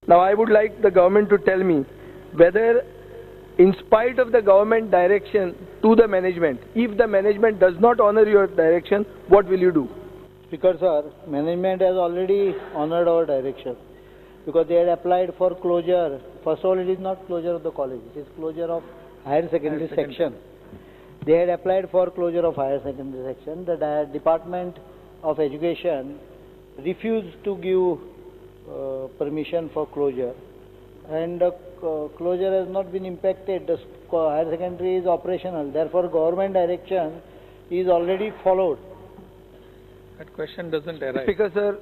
Now I would like the government to tell me whether, in spite of the government direction to the management, if the management does not honor your direction, what will you do? Speaker sir, management has already honored our direction because they had applied for closure. First of all, it is not closure of the college, it is closure of higher secondary section. They had applied for closure of higher secondary section. The Department of Education refused to give permission for closure, and the closure has not been impacted. The higher secondary is operational. Therefore, government direction is already followed. That question doesn't arise. Speaker sir,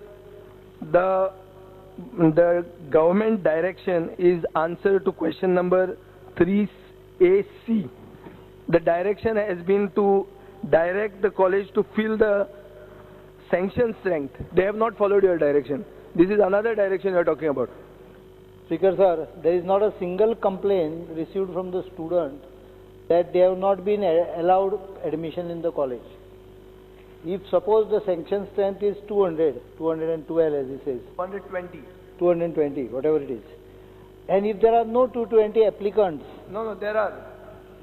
the government direction is answer to question number 3AC. The direction has been to direct the college to fill the sanction strength. They have not followed your direction. This is another direction you are talking about. Speaker sir, there is not a single complaint received from the student that they have not been allowed admission in the college. If suppose the sanction strength is 200, 212 as he says. 220. 220, whatever it is. And if there are no 220 applicants. No, there are.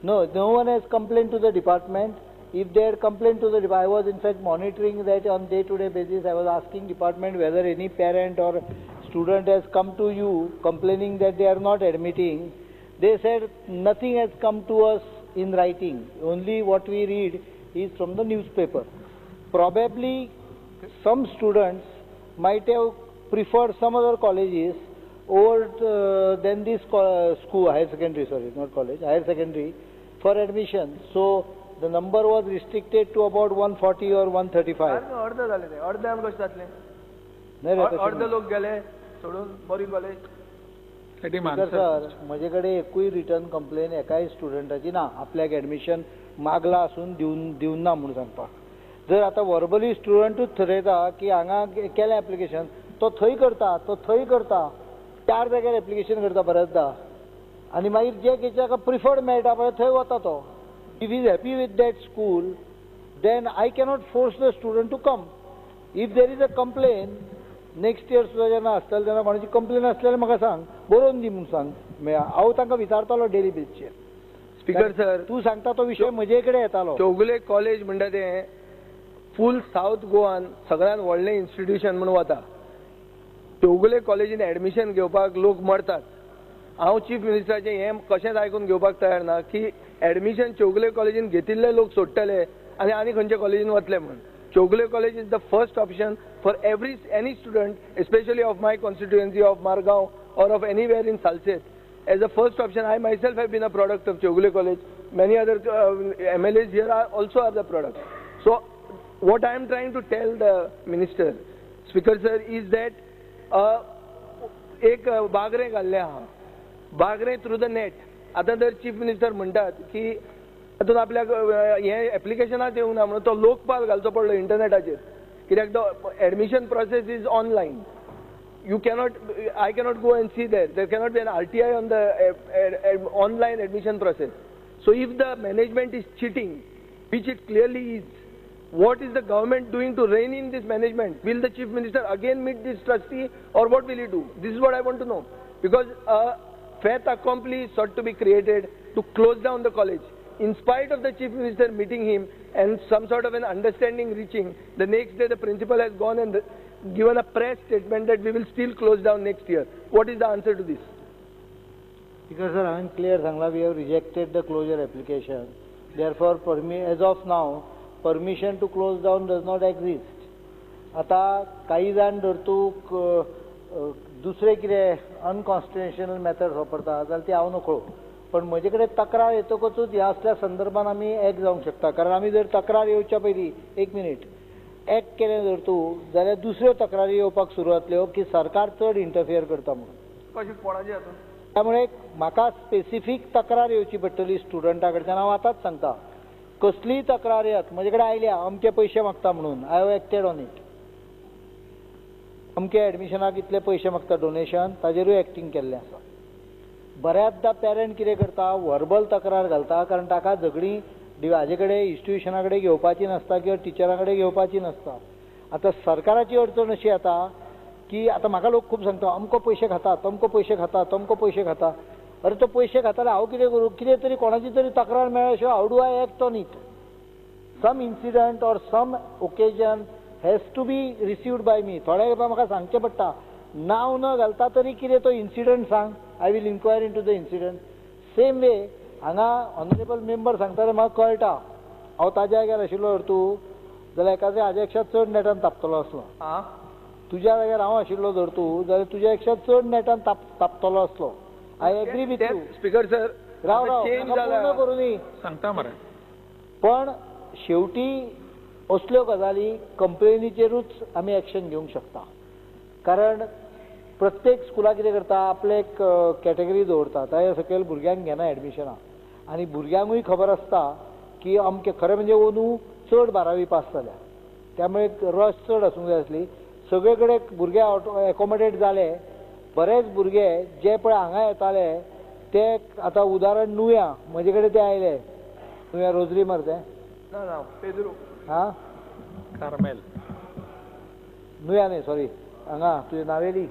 No, no one has complained to the department. If they had complained to the department, I was in fact monitoring that on day-to-day basis. I was asking department whether any parent or student has come to you complaining that they are not admitting. They said nothing has come to us in writing. Only what we read is from the newspaper. Probably some students might have preferred some other colleges over than this school, higher secondary, sorry, not college, higher secondary for admission. So the number was restricted to about 140 or 135. अर्ध लोक गेले सोडून बरी college. Sir, म्हजे कडेन एकूय return complain एकाय स्टुडंटाची ना आपल्याक एडमिशन मागला आसून दिवन ना म्हूण सांगपाक. जर आतां वर्बली स्टुडंटूच थरयता की हांगा केलें एप्लिकेशन, तो थंय करता, तो थंय करता, चार जाग्यार एप्लिकेशन करता बऱ्याचदा, आनी मागीर जे कितें ताका प्रिफर्ड मेळटा पळय थंय वता तो. If he is happy with that school, then I cannot force the student to come. If there is a complaint, next year सुद्दां जेन्ना आसतलें तेन्ना कोणाची कंप्लेन आसल्यार म्हाका सांग, बरोवन दी म्हूण सांग. हांव तांकां विचारतालो डेली बेजीसचेर. स्पीकर सर, तूं सांगता तो विशय म्हजे कडेन येतालो. चौगुले कॉलेज म्हणटा तें फूल सावथ गोवान सगळ्यात व्हडलें इन्स्टिट्यूशन म्हूण वता. चौगुले कॉलेजीन एडमिशन घेवपाक लोक मरतात. हांव चीफ मिनिस्टराचें हें कशेंच आयकून घेवपाक तयार ना की एडमिशन चौगुले कॉलेजीन घेतिल्ले लोक सोडटले आनी आनी खंयच्या कॉलेजीन वतले म्हूण. Chowgule College is the first option for any student, especially of my constituency of Margao or of anywhere in Salcete. As a first option, I myself have been a product of Chowgule College. Many other MLAs here are also are the product. So what I am trying to tell the minister, Speaker sir, is that एक बागरें घाल्लें आहा, बागरें through the net. आतां जर chief minister म्हणटात की तातूंत आपल्याक हें एप्लिकेशनाच येवंक ना म्हणून तो लोकपाल घालचो पडलो इंटरनेटाचेर, कित्याक तो admission process is online. You cannot, I cannot go and see there. There cannot be an RTI on the online admission process. So if the management is cheating, which it clearly is, what is the government doing to rein in this management? Will the Chief Minister again meet this trustee or what will he do? This is what I want to know. Because a fait accompli sought to be created to close down the college. In spite of the Chief Minister meeting him and some sort of an understanding reaching, the next day the principal has gone and given a press statement that we will still close down next year. What is the answer to this? Because sir, I am clear, Sangla, we have rejected the closure application. Therefore, as of now, permission to close down does not exist. आता काही जाण जर तूं दुसरे कितें unconstitutional methods वापरता जाल्यार ती हांव नकळो, पण म्हजे कडेन तक्रार येतकूच ह्या असल्या संदर्भान आमी एक्ट जावंक शकता. कारण आमी जर तक्रार येवच्या पयलीं एक मिनीट एक्ट केलें जर तूं जाल्यार दुसऱ्यो तक्रारी येवपाक सुरू जातल्यो की सरकार चड इंटरफियर करता म्हणून. त्यामुळे म्हाका स्पेसिफीक तक्रार येवची पडटली स्टुडंटा कडच्यान. हांव आतांच सांगता, कसलीय तक्रार येत म्हजे कडेन आयल्या अमके पयशे मागता म्हणून, I have acted on it. अमके एडमिशनाक इतले पयशे मागता डोनेशन, ताजेरूय एक्टींग केल्लें आसा. बऱ्याचदा पेरंट कितें करता, वर्बल तक्रार घालता, कारण ताका झगडीं हाजे कडेन इन्स्टिट्युशना कडेन घेवपाची नासता किंवा टिचरा कडेन घेवपाची नासता. आतां सरकाराची अडचण अशी येता की आतां म्हाका लोक खूब सांगता अमको पयशे खाता, तमको पयशे खाता, तमको पयशे खाता. अरे तो पयशे खाता हांव कितें करूं? कितें तरी कोणाची तरी तक्रार मेळ्ळ्या शिवाय how do I act on it? Some incident or some occasion has to be received by me. थोड्या वेळार म्हाका सांगचें पडटा, नांव न घालता तरी कितें तो इन्सिडंट सांग, I will inquire into the incident. Same way हांगा ऑनरेबल मेंबर सांगता ते म्हाका कळटा. हांव ताज्या जाग्यार आशिल्लो तूं जाल्यार एकाद्या हाज्या पेक्षा चड नेटान तापतलो आसलो. तुज्या जाग्यार हांव आशिल्लो जर तूं जाल्यार तुज्या पेक्षा चड नेटान तापतलो आसलो. I agree with you. Speaker sir, राव राव पूर्ण करूं न्ही सांगता मरे. पण शेवटी असल्यो गजाली कंप्लेनीचेरूच आमी एक्शन घेवंक शकता. कारण प्रत्येक स्कुलाक कितें करता, आपले एक कॅटेगरी दवरता, ताच्या सकयल भुरग्यांक घेना एडमिशनां. आनी भुरग्यांकूय खबर आसता की अमकें खरें म्हणजे अंदू चड 12वी पास जाल्या, त्यामुळे रश चड आसूंक जाय आसली. सगळे कडेन भुरगे एकोमोडेट जाले. बरेच भुरगे जे पळय हांगा येताले ते आतां उदाहरण नुव्या म्हजे कडेन ते आयले. नुव्या रोजरी मरे ते ना ना पेद्रू हां कार्मेल नुव्या न्ही सॉरी हांगा तुजें नावेली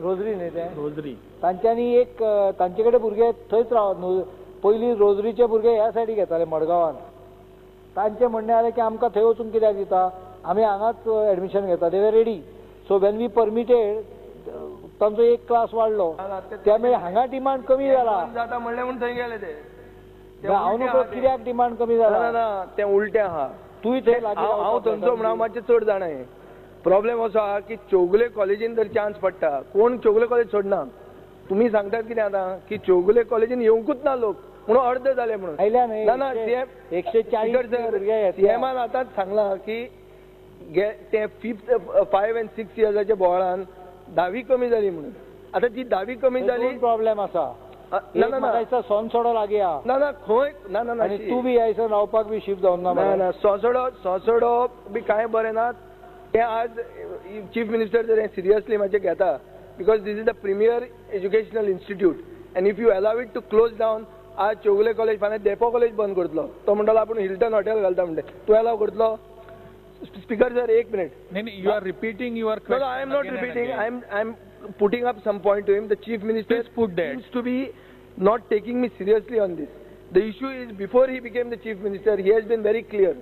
रोजरी न्ही तें रोजरी. तांच्यांनी एक तांचे कडेन भुरगे थंयच राव. पयलीं रोजरीचे भुरगे ह्या सायडीक येताले मडगांवान. तांचें म्हणणें आलें की आमकां थंय वचूंक कित्याक दिता, आमी हांगाच एडमिशन घेता. They were ready. So when we permitted तांचो एक क्लास वाडलो, त्यामुळे हांगा डिमांड कमी जाला. जाता म्हणलें म्हूण थंय गेले ते. हांव न्हू कित्याक डिमांड कमी जाला. ना तें उलटें आहा. तूंय थंय लागीं. हांव थंयचो म्हणून हांव मातशें चड जाणा. प्रॉब्लेम असो आहा की चौगुले कॉलेजीन जर चान्स पडटा, कोण चौगुले कॉलेज सोडना. तुमी सांगतात कितें आतां की चौगुले कॉलेजीन येवंकूच ना लोक म्हणून अर्द जाले म्हणून. आयल्या न्ही. ना ना 140 सीएमान आतांच सांगलां की ते 5th and 6 इयर्साच्या बोवाळान 10वी कमी जाली म्हणून. आतां ती 10वी कमी जाली. प्रॉब्लेम आसा. ना ना सोनसोडो लागीं आहा. ना ना खंय ना ना तूं बी हांयसर रावपाक बी शिफ्ट जावन ना. ना ना सोसोडो सोसोडो बी कांय बरें ना. तें आज चीफ मिनिस्टर जर हें सिरियसली मातशें घेता, because this is the premier educational institute and if you allow it to close down. आज चौगुले कॉलेज फाल्यां धेंपो कॉलेज बंद करतलो. तो म्हणटलो आपूण हिल्टन हॉटेल घालता म्हणटे. तूं एलाव करतलो? स्पीकर सर एक मिनिट. नाही, you are repeating your question. No, I am not repeating. I am putting up some point to him. The chief minister seems to be not taking me seriously on this. The issue is, before he became the chief minister, he has been very clear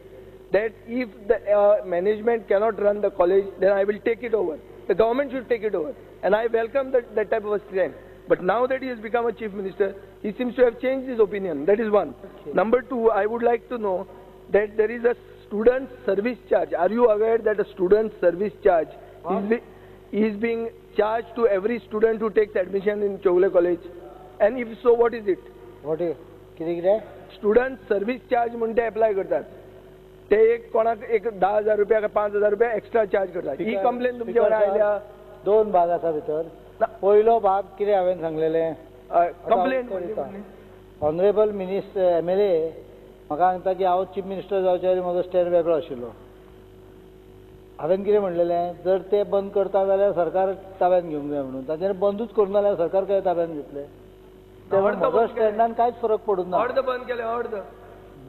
that if the management cannot run the college, then I will take it over. The government should take it over. And I welcome that type of a stand. But now that he has become a chief minister, he seems to have changed his opinion. That is one. Okay. Number two, I would like to know that there is a student service charge. Are you aware that a student service charge is being charged to every student who takes admission in Chowgule College? And if so, what is it? What is it? Student service charge म्हणते apply करतात. ते एक कोणाक एक 10,000 रुपया का 5,000 रुपया extra charge करतात. ही कंप्लेन तुमच्या कडेन आयल्या. दोन भाग आसा भितर. पयलो भाग कितें हांवें सांगलेलें complain. Honourable minister MLA म्हाका सांगता की हांव चीफ मिनिस्टर जावचे आदी म्हजो स्टँड वेगळो आशिल्लो. हांवें कितें म्हणलेलें, जर ते बंद करता जाल्यार सरकार ताब्यान घेवंक जाय म्हणून. तांच्यानी बंदूच करूंक जाल्यार सरकार कशें ताब्यान घेतलें? म्हजो स्टँडान कांयच फरक पडूंक ना. अर्द बंद केलें. अर्द.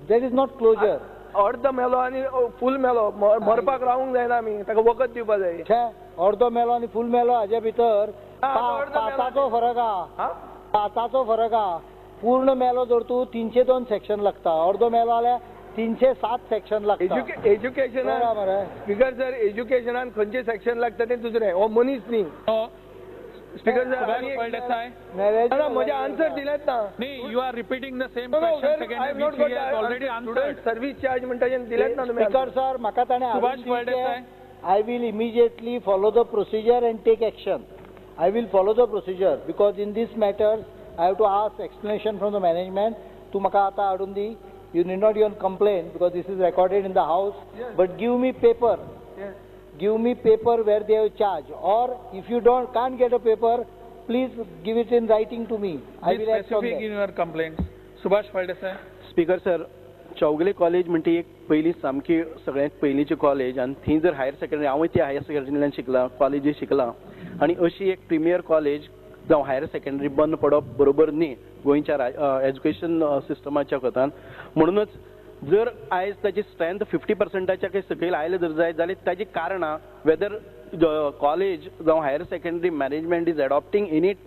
That is not closure. अर्द मेलो आनी फूल मेलो. मरपाक रावूंक जायना आमी, ताका वखद दिवपा जाय. छे, अर्दो मेलो आनी फूल मेलो हाजे भितर पांचाचो फरक आहा. पांचाचो फरक आहा. पूर्ण मेलो जर तूं 302 सेक्शन लागता, अर्दो मेलो जाल्यार 307 सेक्शन लागता. एज्युकेशनान स्पीकर सर, एज्युकेशनान खंयचें सेक्शन लागता तें दुसरें. हो मनीस न्ही. स्पीकर सर, म्हजें आन्सर दिलेंच ना. You are repeating the same question. Service charge म्हणटा दिलेंच ना तुमी. स्पीकर सर, म्हाका ताणें I will immediately follow the procedure and take action. I will follow the procedure because in this matters I have to ask explanation from the management. तूं म्हाका आतां हाडून दी. You need not even complain because this is recorded in the house. Yes. But give me paper. Yes. Give me paper where they have charge. Or if you can't get a paper, please give it in writing to me. I will act on that. Be specific in your complaints. Subhash Phaldesai. Speaker sir, Chowgule college म्हणटी एक पयली सामकी सगळ्यांत पयलींची college आनी थंय जर higher secondary, हांवूय ती हायर सेकंडरींतल्यान शिकलां, कॉलेजी शिकलां आनी अशी एक प्रिमियर कॉलेज जावं हायर सेकंडरी बंद पडप बरोबर न्ही गोंयच्या एज्युकेशन सिस्टमाच्या कोतान. म्हणूनच जर आयज ताची स्ट्रेंथ 50%च्या काही सकयल आयले जर जायत जाल्यार ताजी कारणां whether कॉलेज जावं higher secondary management is adopting any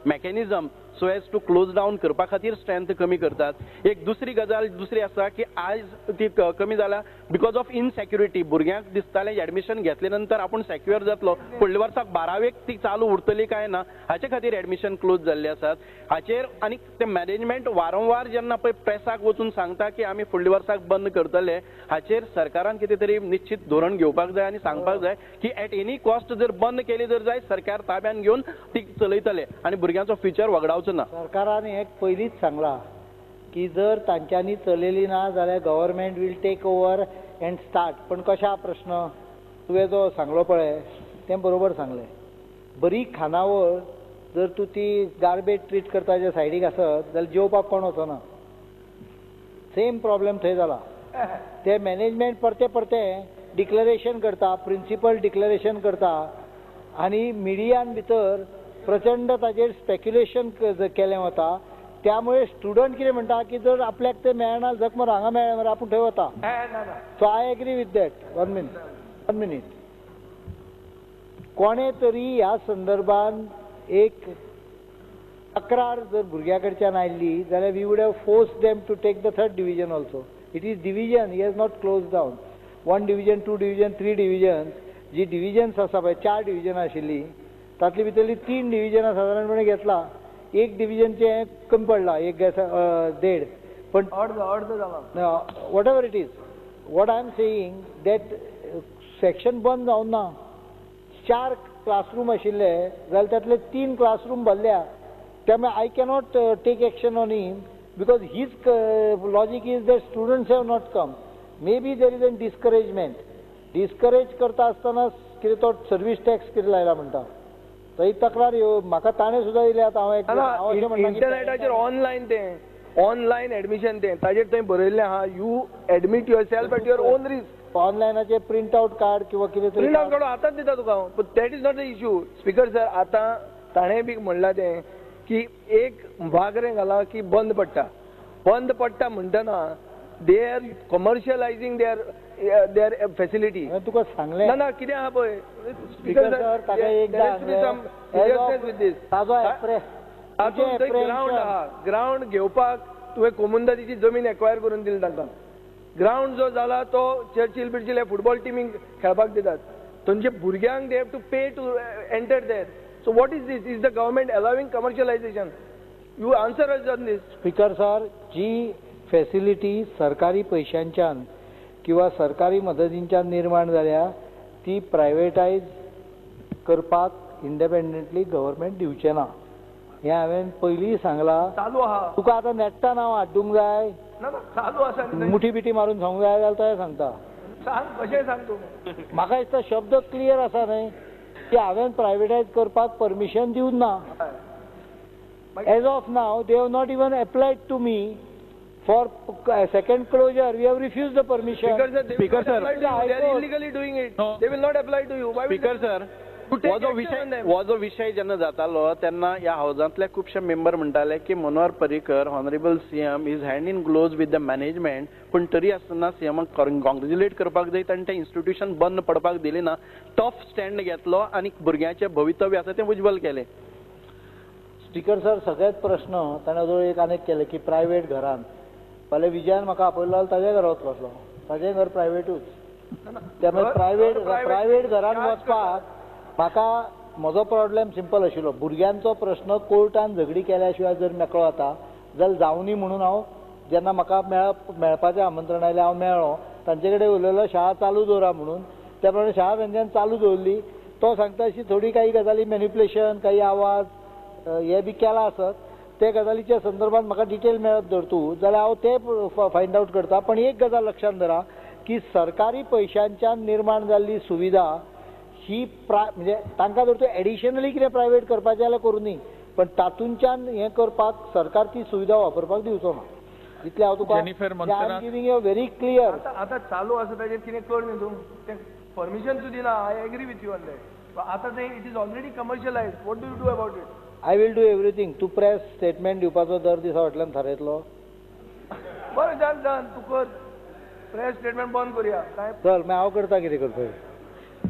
mechanism so as to close down करपा खातीर स्ट्रेंथ कमी करतात. एक दुसरी गजाल दुसरी आसा की आयज ती कमी जाला because of insecurity. भुरग्यांक दिसतालें एडमिशन घेतले नंतर आपूण सेक्युअर जातलो, फुडल्या वर्साक बारावेक ती चालू उरतली काय ना हाचे खातीर एडमिशन क्लोज जाल्ले आसात. हाचेर आनी ते मॅनेजमेंट वारंवार जेन्ना पळय प्रेसाक वचून सांगता की आमी फुडल्या वर्साक बंद करतले, हाचेर सरकारान कितें तरी निश्चित धोरण घेवपाक जाय आनी सांगपाक जाय की एट एनी कॉस्ट जर बंद केली जर जाय सरकार ताब्यान घेवन ती चलयतले आनी भुरग्यांचो फ्युचर वगडावचो ना. सरकारान एक पयलींच सांगलां की जर तांच्यांनी चलयली ना जाल्यार government will take over and start. पण कशा प्रश्न तुवें जो सांगलो पळय तें बरोबर सांगलें. बरी खानावळ जर तूं ती गार्बेज ट्रीट करता जे सायडीक आसत जाल्यार जेवपाक कोण वचना. सेम प्रॉब्लेम थंय जाला. ते मॅनेजमेंट परते परते डिक्लरेशन करता, प्रिंसिपल डिक्लरेशन करता आनी मिडियान भितर प्रचंड ताजेर स्पेक्युलेशन केलें वता. त्यामुळे स्टुडंट कितें म्हणटा की जर आपल्याक ते मेळना जख मरे हांगा मेळ्ळें मरे आपूण थंय वता. So I agree with that. One minute. कोणें तरी ह्या संदर्भान एक तक्रार जर भुरग्या कडच्यान आयली जाल्यार we would have force them to take the third division also. It is division, he has not close down. 1 division, 2 division, 3 division, G divisions आसा पळय 4 डिविजनां आशिल्लीं तातली भितरली 3 डिविजनां सादारणपणे घेतला. एक डिविजनचें कमी पडला, एक देड, पण अर्द जाला. Whatever it is, what I am saying that section बंद जावन ना. 4 क्लासरूम आशिल्ले जाल्यार तातले 3 क्लासरूम भरल्या. त्यामुळे I cannot take action on him because his logic is that students have not come. Maybe there is an discouragement. Discourage करता आसतना कितें तो सर्वीस टॅक्स कितें लायला म्हणटा, थंय तक्रार म्हाका ताणें सुद्दां दिल्या. आतां हांव इंटरनेटाचेर ऑनलायन तें ऑनलायन एडमिशन तें ताजेर थंय बरयल्लें आहा, you admit yourself at your own risk. ऑनलायनाचेर print out काड किंवा कितें तरी प्रिंट आउट काडून आतांच दिता तुका हांव. But that is not the issue. Speaker sir, आतां ताणें बी म्हणलां तें की एक वागरें घालां की बंद पडटा. बंद पडटा म्हणटना they are commercialising their facility. तुका सांगलें ना ना कितें आहा पळय स्पीकर सर, ताका एकदां ग्रावंड आहा, ग्रावंड घेवपाक तुवें कोमुंदादीची जमीन एक्वायर करून दिली तांकां. ग्रावंड जो जाला तो चर्चिल बिर्चिल ह्या फुटबॉल टिमींक खेळपाक दितात. थंयच्या भुरग्यांक they have to pay to enter there. So what is this? Is the government allowing commercialisation? You answer us on this. Speaker sir, ji facility सरकारी पयशांच्यान किंवा सरकारी मदतींच्यान निर्माण जाल्या ती प्रायवेटायज करपाक इंडिपेंडंटली गव्हर्मेंट दिवचें ना, हें हांवें पयलीं सांगलां. चालू आहा. तुका आतां नेट्टान हांव हाडूंक जाय, चालू आसा, मुठी बिठी मारून सांगूंक जाय जाल्यार तशें सांगता. सांग कशें सांग तूं. म्हाका दिसता शब्द क्लियर आसा न्हय की हांवें प्रायवेटायज करपाक परमिशन दिवंक ना. As of now they have not even applied to me for second closure. We have refused the permission. Speaker sir, they are illegally doing it. No. They will not apply to you. Why Speaker sir, हो जो विशय जेन्ना जातालो तेन्ना ह्या हावजांतले खुबशे member म्हणटाले की Manohar Parrikar honourable CM is hand in gloves with the management, पूण तरी आसतना सीएमाक कॉंग्रेच्युलेट करपाक जाय ताणें तें इन्स्टिट्यूशन बंद पडपाक दिलें ना, टफ स्टँड घेतलो आनी भुरग्यांचें भवितव्य आसा तें उज्ज्वल केलें. स्पीकर सर, सगळेच प्रश्न ताणें जो एक आनीक केले की प्रायवेट घरान फाल्यां विजयान म्हाका आपयलो जाल्यार ताज्या घरा वतलो आसलो, ताजें घर प्रायवेटूच. त्यामुळे प्रायवेट घरान वचपाक म्हाका म्हजो प्रॉब्लेम सिंपल आशिल्लो. भुरग्यांचो प्रश्न कोर्टान झगडी केल्या शिवाय जर मेकळो जाता जाल्यार जावनी म्हणून हांव जेन्ना म्हाका मेळपाचें आमंत्रण आयलें हांव मेळ्ळो, तांचे कडेन उलयलो शाळा चालू दवरा म्हणून. त्या प्रमाणे शाळा तेंच्यान चालू दवरली. तो सांगता अशी थोडी काही गजाली मॅनिप्युलेशन, काही आवाज हे बी केला आसत, ते गजालीच्या संदर्भात म्हाका डिटेल मेळत जर तूं जाल्यार हांव ते फायंड आवट करता. पण एक गजाल लक्षांत धरा की सरकारी पयशांच्यान निर्माण जाल्ली सुविधा ही म्हणजे तांकां जर तूं एडिशनली कितें प्रायवेट करपाचें जाल्यार करूं न्ही, पण तातूंच्यान हें करपाक सरकार ती सुविधा वापरपाक दिवचो ना. इतलें हांव तुका I am giving you very clear. आतां चालू आसा ताजेर कितें कर न्ही तूं, तें परमिशन तूं दिना. I agree with you on that. आतां तें it is already commercialise. What do you do about it? I will do everything. तूं प्रेस स्टेटमेंट दिवपाचो दर दिसा फाटल्यान थारयतलो. बरें, जान जान तूं कर प्रेस स्टेटमेंट बंद करुया. चल मागीर हांव करता कितें करता.